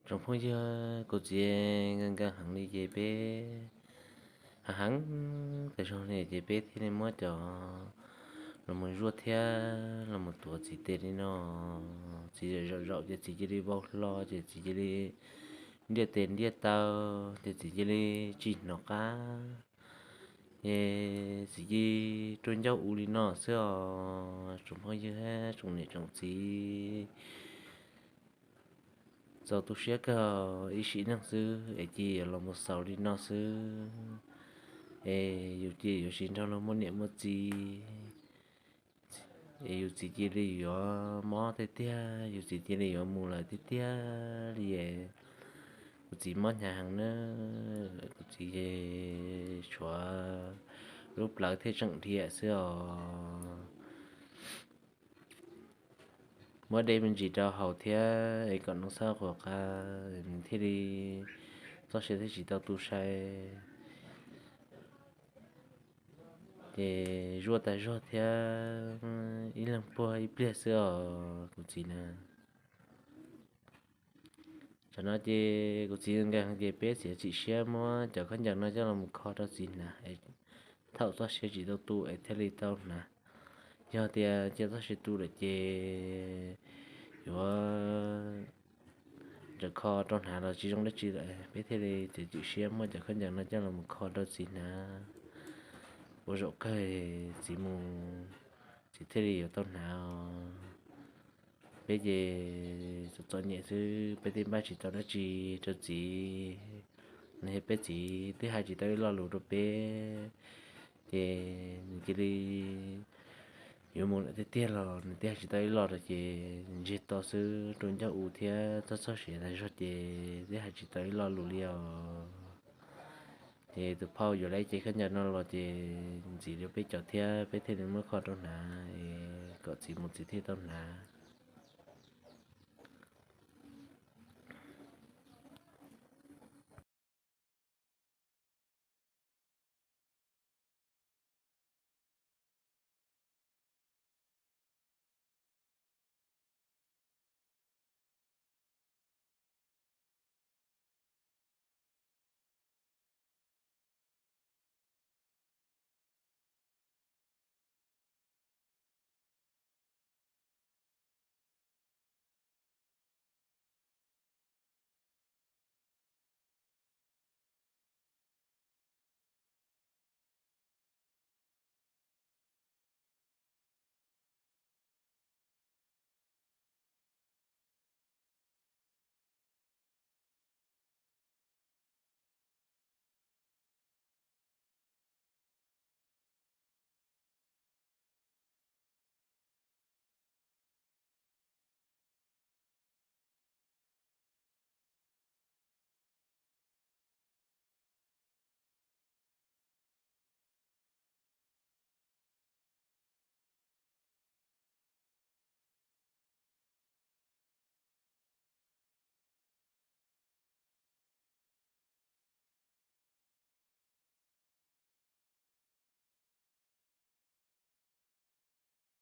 Tsoom phooj ywg, kuv txiv nkees nkees heev li ces peb, heev heev tas zog li ces peb thiaj li muab cov los mus zuaj thiab los mus tuav txiv tes li no. Txiv zaum zaum ces txiv cia li vau hlo ces txiv cia li ntiaj tes ntiaj taw, ces txiv cia li tsis hnov qab, ces txiv cia li rua ncauj u li no xwb os. Tsoom phooj ywg, tsoom niam tsoom txiv, txaus tu siab kawg, ib sim neej xwb es cia li los mus xaus li no xwb, es yus cia yuav tsis nrog luag muaj niam muaj txiv, es yus txiv cia li yuav mob tiag tiag, yus txiv cia li yuav mus lawm tiag tiag li es. Kuv txiv mob hnyav heev na, kuv txiv tshuav lub plawv thiaj tseem dhia xwb os. Muab dej me ntsis rau haus thiab es kom noj xab qhuas qab, nws thiaj li txoj sia thiaj tsis tau tu sai. Ces zuaj tas zog thiab ib leeg puag ib pliag xwb os kuv txiv na. Tam no ces kuv txiv nkees ces peb txiav txim siab muab cov khaub ncaws no coj los mus kho rau txiv hnav, thaum txoj sia tsis tau tu es thiaj li tau hnav. Yog tias cia txoj sia tu lawm ces yuav tseem kho rau hnav los tsis zoo dab tsi lawm, peb thiaj li txiav txim siab muab cov khaub ncaws no coj los mus kho rau txiv hnav. Ua zaum kawg txiv mus, txiv thiaj li yuav tau hnav. Peb ces txom txom nyem xwb, peb twb npaj tsis tau dab tsi rau txiv. Nws yog peb txiv twb hais tsis tau ib lo lus rau peb, ces nws cia li yuav mus lawm tiag tiag los nws twb hais tsis tau ib lo rau ces ntseg to xwb, rua ncauj u thiab txog txoj sia tas zog ces twb hais tsis tau ib lo lus li os. Ces tus phauj yuav lawm ib cev khaub ncaws no los ces ntxiv rau peb cov thiab peb thiaj li muab kho rau hnav, kom txiv mus txiv thiaj tau hnav.